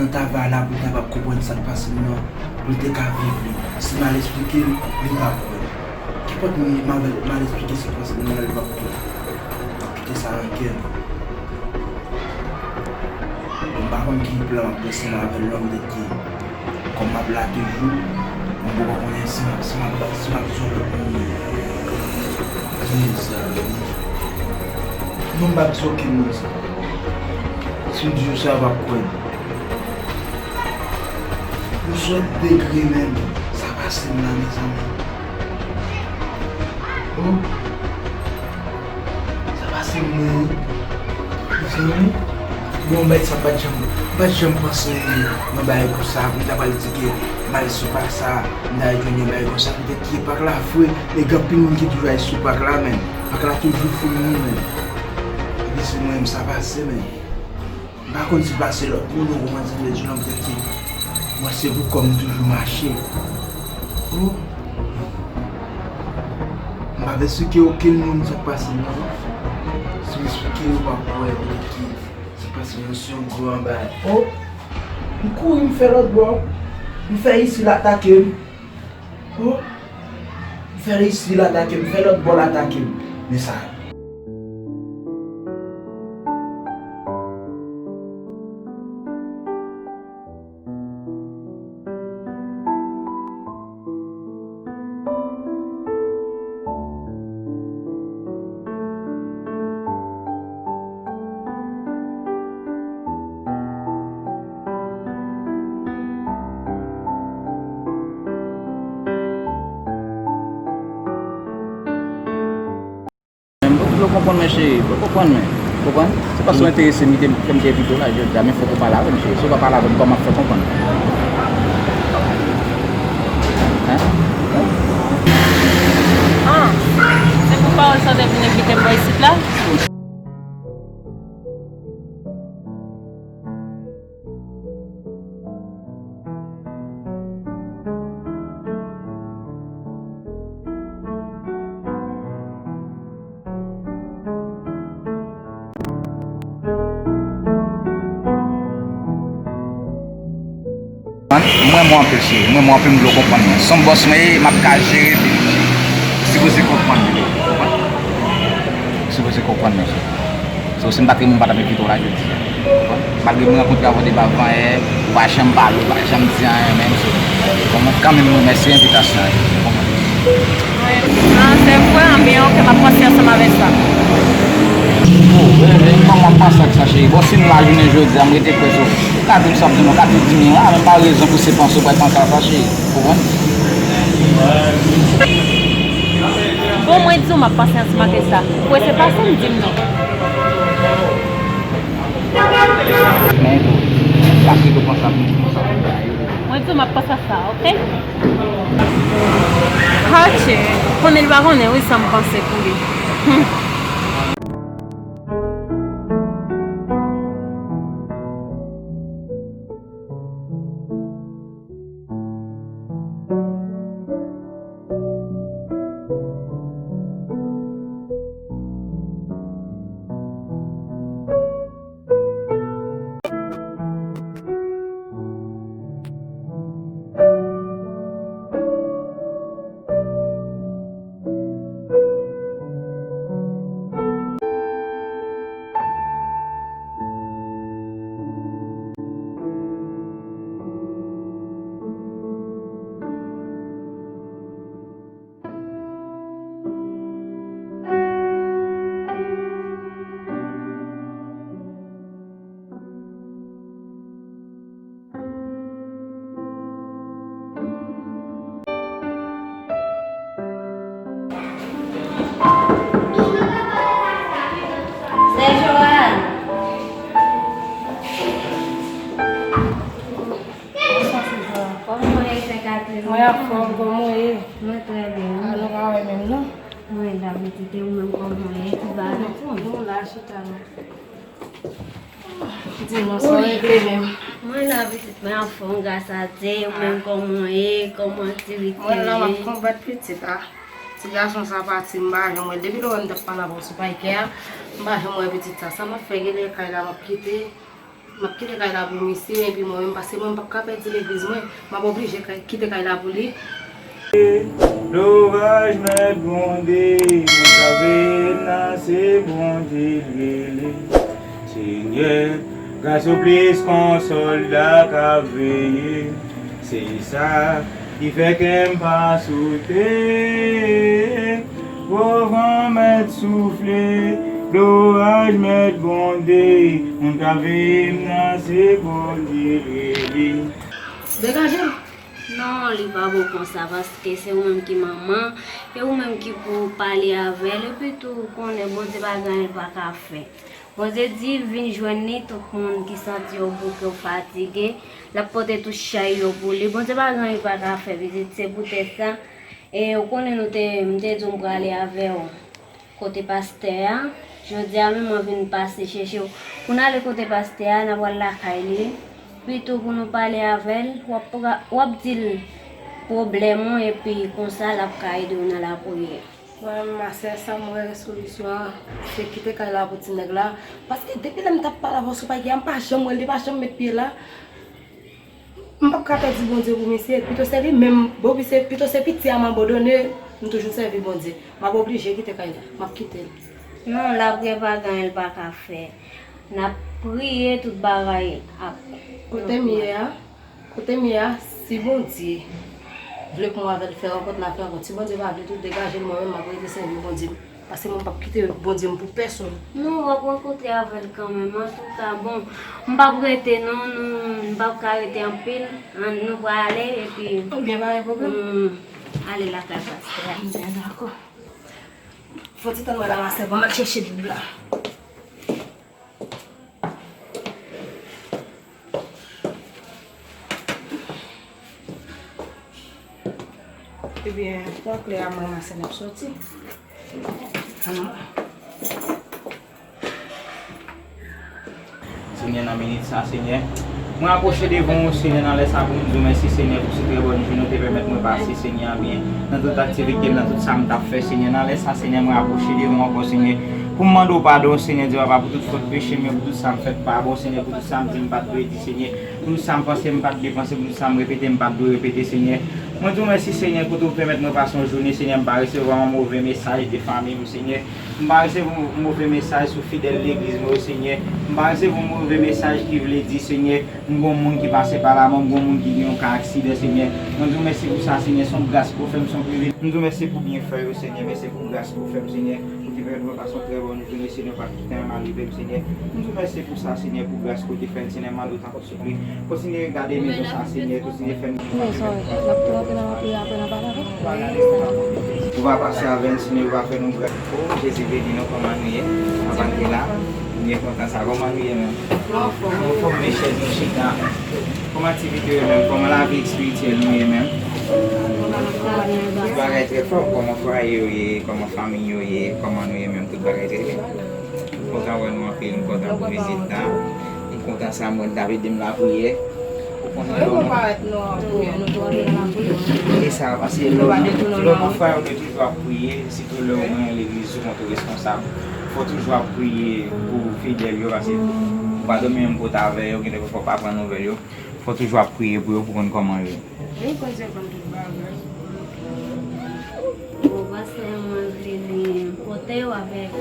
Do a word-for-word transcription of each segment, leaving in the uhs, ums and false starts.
Travay la pou l kapab konprann sa k pase m nan, pou l te ka viv li. Si m al esplike l, li p ap kwè. Kenpòt moun m al, m al esplike sa k pase m nan, li p ap kwè. M ap kite sa nan kè m. Bon, m pa konn ki plan m ap fè ansanm avè l non, m te di, kòm m ap la toujou, m poko konnen si m ap, si m ap, si m ap di yon lòt moun. Mezanmi. Non, m p ap di okenn moun sa. Si m di w sa, w ap kwè m. Yon sòt degre menm. Sa pase m la, mezanmi. Oh. Sa pase m la, wi. Mezanmi. Bon, bagay sa m pa t janm, m pa t janm panse nan bagay konsa. M ta pral di ke m al sou paka, m ta jwenn yon bagay konsa. M te kiye paka la vre. E gen anpil moun ki toujou al sou paka la, men paka la toujou foul moun, men. Epi se mwen menm sa pase, men. M pa konn si pase lòt moun, ou konprann sa m vle di w la, m te di, mwen se pou kò m toujou mache. Oh. M pa vle esplike okenn moun sa k pase m nan. Si m esplike yo, w ap wè, m te di, sa k pase m nan se yon gran bagay. Oh. M kouri, m fè lòt bò. M fè isi l atake m. Oh. M fè isi l atake m, m fè lòt bò l atake m. Men sa. Men m poko konprann, men cheri, m poko konprann, men. Konprann? Se paske w enterese m ki te fè m te envite w la jodi a, men fòk ou pale avè m, cheri. Si w pa pale avè m, kòman m ap fè konprann? Hein? Ah, se pou pawòl sa w te vin envite m bò isit la? Mwen, mwen, mwen anpil, cheri. Mwen, mwen anpil, m vle w konprann mwen. Se yon bòs mwen ye, m ap ka jere peyi, cheri. Ou sipoze konprann mwen. Ou sipoze konprann mwen, cheri. So, si m pa t renmen w, m pa t ap envite w la jodi a. Ou konprann? Malgre m rankontre avè w depi avanyè, ou pa janm pale, ou pa janm di anyen menm, so, bon, mwen kanmenm m remèsye envitasyon an, ou konprann? Ah, se vre, an byen, ok, m ap panse ansanm avèk sa. Oh, e, e, kòman w ap panse ak sa, cheri? Bon, si m la jounen jodi a, m rete kwè, so, ou ka di m sa w ap di m, ou ka tou di m la, men pa rezon pou se panse ou pral panse a sa, cheri. Ou konprann? Bon, mwen di w m ap panse ansanm ak sa. Ou prese pase m, di m non. Men tou, pa kite w panse ap di konsa. Mwen di w m ap panse sa, ok? Hache, konnen li pa konnen wi sa m panse pou li. Hmm. Sè Joanne. Bonswa, sè Joanne. Kòman w ye, sè Catherine? Mwen anfòm, kòman w ye? Mwen trè byen. A, nou pa wè menm, non? Mwen la, pitit, e ou menm, kòman w ye? Ki bagay? Nou la, chita la. Di non, sa w regle menm. Mwen la, pitit, mwen anfòm, gras a Dye. Ou menm, kòman w ye? Kòman aktivite yo ye? Mwen la, m ap konbat, pitit, a. Ti gason sa pati, m pa janm wè l. Depi lè w wè m t ap pale avè w sou Payke a, m pa janm wè pitit sa. Sa m ap fè, genlè kay la m ap kite. M ap kite kay la pou misye, epi mwen menm, paske mwen m p ap ka pèdi legliz mwen, m ap oblije kay- kite kay la pou li. Loraj Mèt Bondye, moun k ap veye m nan se Bondye l rele. Senyè, gras ou plis k on sòlda k ap veye. Se sa ki fè kè m pa sote. Gwo van mèt soufle, loraj Mèt Bondye, moun k ap veye m nan se Bondye l rele. Degaje m! Non, li pa bon konsa, paske se ou menm ki manman, e ou menm ki pou pale avè l, epi tou ou konnen Bondye pa gen anyen l pa ka fè. Bondye di, vin jwenn li, tout moun ki santi yo bouke, yo fatige, l ap pote tout chay yo pou li. Bondye pa gen anyen li pa ka fè, pitit, se poutèt sa, e ou konnen nou te, m te di w m prale avè w kote pastè a. Jodi a menm mwen vin pase chèche w pou n ale kote pastè a, n a pral lakay li. Pito pou nou pale avè l, w ap, w ap di l pwoblèm ou, epi konsa l ap ka ede w nan lapriyè. Mwen menm, ma sè, sa m wè solisyon an, se kite kay la pou ti nèg la. Paske depi lè m t ap pale avè w sou pagay a, m pa janm wè l, li pa janm met pye la. M p ap ka pèdi Bondye pou misye. Pito se li menm, bon, pi se, pito se piti a m abandone, m toujou sèvi Bondye. M ap oblije kite kay la. M ap kite l. Non, lapriyè pa gen anyen l pa ka fè. N ap priye tout bagay ap nòmal. Kote m ye a, kote m ye a, si Bondye vle pou mwen avè l fè rankont, n a fè rankont. Si Bondye pa vle tou, degaje l, mwen menm, m ap rete sèvi Bondye m. Paske mwen p ap kite Bondye m pou pèsonn. Non, w ap rankontre avè l kanmenm. Antouka, bon, m p ap rete non, nou, m p ap ka rete anpil. Ann, nou prale, epi. Oubyen pa gen pwoblèm. Hmm, ale lakay pastè a. Byen, dakò. Fò ti tann mwen la, ma sè, ban m al chèche Bib la. Ebyen, twò klè a, m ranmase n ap soti. Ann. Senyè, nan minit sa, Senyè, mwen apwoche devan w, Senyè, nan lè sa pou m di w mèsi, Senyè, pou se trè bòn jounen w te pèmèt mwen pase, Senyè, anbyen, nan tout aktivite m, nan tout sa m t ap fè, Senyè. Nan lè sa, Senyè, mwen apwoche devan w ankò, Senyè, pou m mande w padon, Senyè Dye Papa, pou tout fòt peche m yo, pou tout sa m fè k pa bon, Senyè, pou tout sa m di m pa t dwe di, Senyè, pou tout sa m panse m pa t dwe panse, pou tout sa m repete m pa t dwe repete, Senyè. Mwen di w mèsi, Senyè, kote w pèmèt mwen pase yon jounen, Senyè, m pa resevwa yon move mesaj de fanmi m, Senyè. M pa resevwa yon move mesaj sou fidèl legliz mwen yo, Senyè. M pa resevwa yon move mesaj ki vle di, Senyè, m gon moun ki pase pa la mò, m gon moun ki gen yon ka aksidan, Senyè. Mwen di w mèsi pou sa, Senyè. Se yon gras ke w fè m, se yon privilèj. M di w mèsi pou byenfè yo, Senyè. Mèsi pou gras ke w fè m, Senyè. Ou te pèmèt mwen pase yon trè bòn jounen, Senyè. Ou pa t kite anyen mal rive m, Senyè. M di w mèsi pou sa, Senyè, pou gras ke w te fè m, Senyè. M mande w tanpri, souple, kontinye gade mezon sa, Senyè. Kontinye fè m. Ou pa pase avè n, Senyè, ou pa fè nou gras. O, Jezi beni nou, kòman nou ye? Anvan ke la, m byen kontan sa. Kòman nou ye menm? Nou anfòm, nou chèz, nou chita. Kòman aktivite yo menm? Kòman lavi espirityèl nou ye menm? Tout bagay trè fò. Kòman fwaye yo ye? Kòman fanmi yo ye? Kòman nou ye menm? Tout bagay trè byen. M kontan wè nou anpil, m kontan pou vizit la. M kontan sa moun t ap ede m lapriyè. Ou konnen lè w. Se sa, paske lè w nan fwa yo, nou toujou ap priye, sitou lè w nan legliz, ou konn ou responsab. Fò w toujou ap priye pou fidèl yo, paske ou pa dòmi menm kote avè yo, gen de fwa w pa pran nouvèl yo. Fò w toujou ap priye pou yo, pou konn kòman yo ye. Wi, Bondye konn tout bagay. Bon, pastè, mwen vini kote w avèk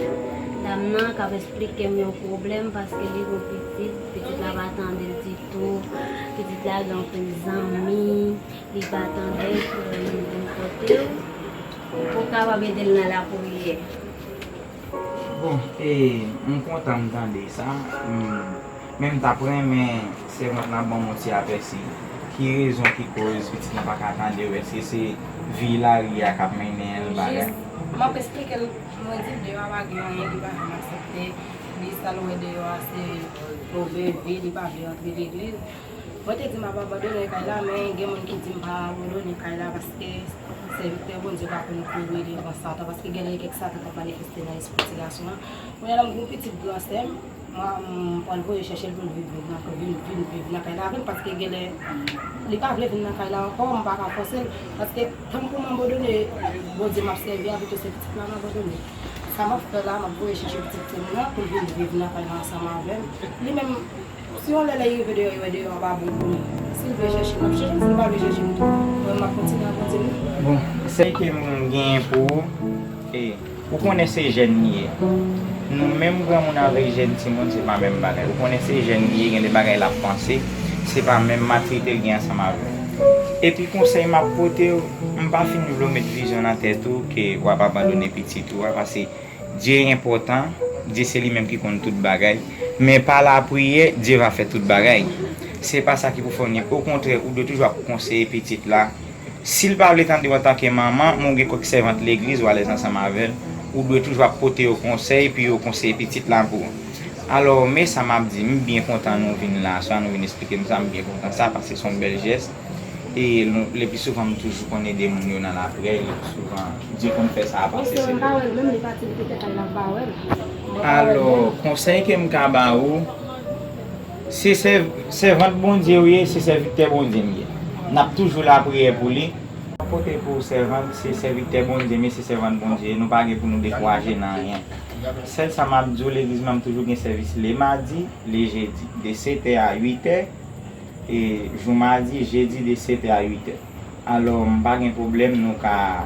dam nan k ap esplike m yon pwoblèm, paske li gon pitit, pitit la pa tande l ditou, pitit la gen anpil zanmi, li pa tande l, pou mwen vin kote w, pou w kapab ede l nan lapriyè. Bon, e, m kontan m tande sa. M, men m t ap renmen sèvant lan ban m yon ti apèsi. Ki rezon ki koz pitit lan pa ka tande w? Èske se vi lari a k ap mennen l bagay? Jis, m ap esplike l, mwen di l deyò a pa gen anyen, li pa janm aksepte. Li, sa l wè deyò a se move vi, li pa vle antre legliz. Mwen te di m ap abandone kay la, men gen moun ki di m pa abandone kay la paske sèvitè Bondye pa konn kouri devan Satan, paske genlè gen kèk Satan k ap manifeste nan espri ti gason an. Kounye a la m gen yon pitit gran sè m, mwen, m pral voye chèche l pou l vin viv nan, vin, vin viv nan kay la avè m, paske genlè li pa vle vin nan kay la ankò, m pa ka fòse l, paske tann pou m abandone Bondye m ap sèvi a, pito se pitit la m abandone. Sa m ap fè la, m ap voye chèche pitit sè m nan pou l vin viv nan kay la ansanm avè m. Li menm, Si yon lè lè y rive deyò, y wè deyò a pa bon pou li, si l vle chèche m, l ap chèche m, si l pa vle chèche m tou, mwen, m ap kontinye ap kontinye. Bon, konsèy ke m genyen pou ou, e, ou konnen se jèn li ye. Nou menm granmoun avèk jèn timoun, se pa menm bagay. Ou konnen se jèn li ye, gen de bagay l ap panse, se pa menm matirite l gen ansanm avè w. Epi konsèy m ap pote w, m pa fin vle w met vizyon nan tèt ou ke w ap abandone pitit ou a, paske Dye enpòtan, Dye se li menm ki konn tout bagay, men pa lapriyè, Dye va fè tout bagay. Se pa sa ki pou fè w ni, okontrè, ou dwe toujou ap konseye pitit la. Si l pa vle tande w antanke manman, men w gen kèk sèvant legliz, ou alèz ansanm avè l, ou dwe toujou ap pote yo konsèy, pou yo konseye pitit la pou ou. Alò, men sa m ap di, m byen kontan nou vin la aswè a, nou vin eksplike m sa, m byen kontan sa, paske se yon bèl jès. E nou, le pli souvan, m toujou konn ede moun yo nan lapriyè, le pli souvan, Dye konn fè sa a pase, se vre. Alò, konsèy ke m ka ba ou, se sèv-, sèvant Bondye ou ye, se sèvitè Bondye m ye. N ap toujou lapriyè pou li. Pote pou sèvant, se sèvitè Bondye m ye, se sèvant Bondye, nou pa gen pou nou dekouraje nan anyen. Sèl sa m ap di w, legliz mwen, m toujou gen sèvis le madi, le jedi, de sèt è a uit è, e jou madi, jedi, de sèt è a uit è. Alò, m pa gen pwoblèm, nou ka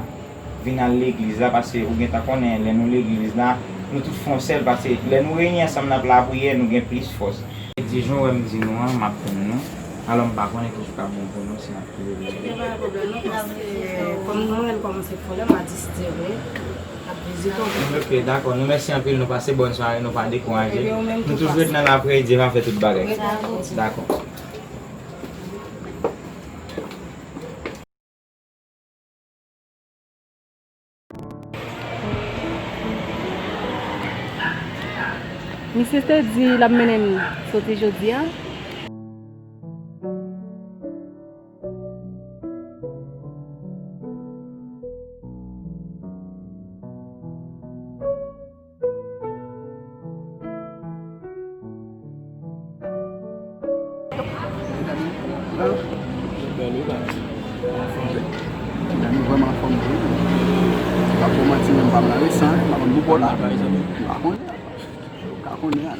vin al legliz la, paske ou gentan konnen, lè nou legliz la, nou tout fè yon sèl, paske lè nou reyini ansanm nan lapriyè, nou gen plis fòs. Di jan wè m di nou an, m ap tann nou. Alò, m pa konnen ki jou k ap bon pou nou, si n ap toujou vini. Gen pa pwoblèm non, paske kòm nou wè l kòmanse fò la, m a dis dè wè, n ap vizite w. Ok, dakò. Nou mèsi anpil, nou pase bòn sware, nou pa dekouraje. Ebyen, ou menm tou. Nou toujou ret nan lapriyè, Dye va fè tout bagay. Dakò. Misye te di l ap mennen m soti jodi a. Bèl wi, baz. Medam yo vrèman anfòm tou wi. M p ap ba w manti, men m pa mal resan, m pa konn pou kò la. M pa konnen. Ou ka konnen a.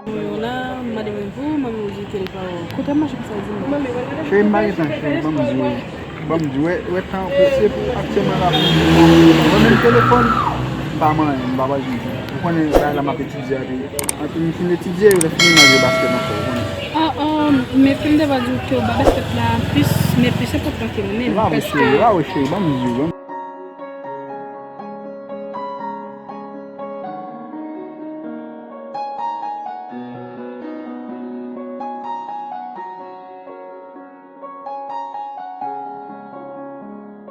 Mwen la, m mande mwen pou, mwen menm ou di ke l pa wè w. Kote m mache konsa di mwen? Cheri, m pa gen tan, cheri, ban m di w. Ban m di w, wè, wè tan pou, se pou aktyèlman la pou mwen menm telefòn, m pa manyen, m pa pral jwe jwe. Ou konnen bagay la m ap etidye a tou. Anpi m fin etidye, lè fini m al jwe baskèt ankò, ou konnen. Ah, ah, men fim te va di w ke w ba baskèt la plis, men plis enpòtan ke mwen menm, paske. Bravo, cheri, bravo, cheri, ban m di w, ban m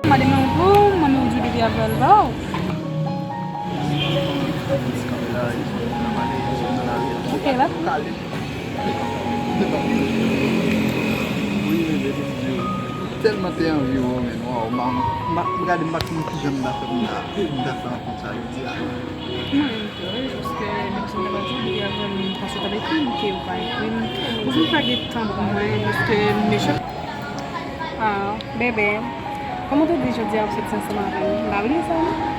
Mande mwen pou, mwen menm di w depi avan l ba w. Ok, la. Tèlman te anvi w, men, waw, m, m, m gade, m pa konn kijan m ta fè pou m ta, pou m ta fè rankontre sa jodi a. Mwen menm tou, wi, paske menm si m ta pati, li avan m pase t ap ekri m, ke ou pa ekri m. Ou vin pa gen tan pou mwen, paske m mechan. Ah, bebe, kòman w te di jodi a ou soti ansanm avè m? M pa bliye sa, non.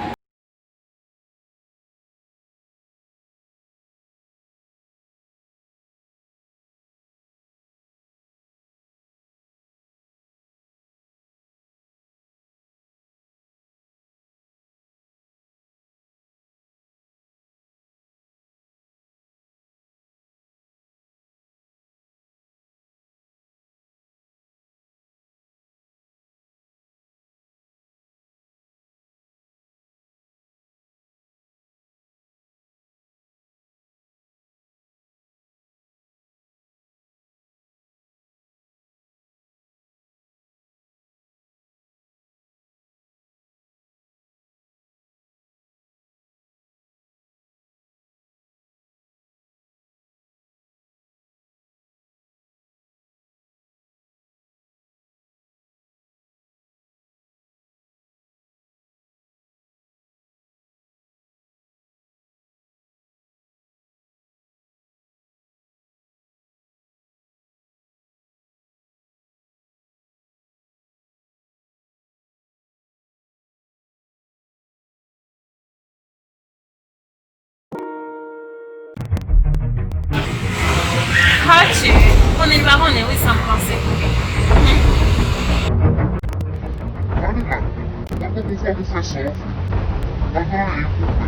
Arthur, ou konnen li pa konnen wi sa m panse pou li. Mwen li menm, mwen poko fò pou fè sa w vle. Mwen gen anyen pou m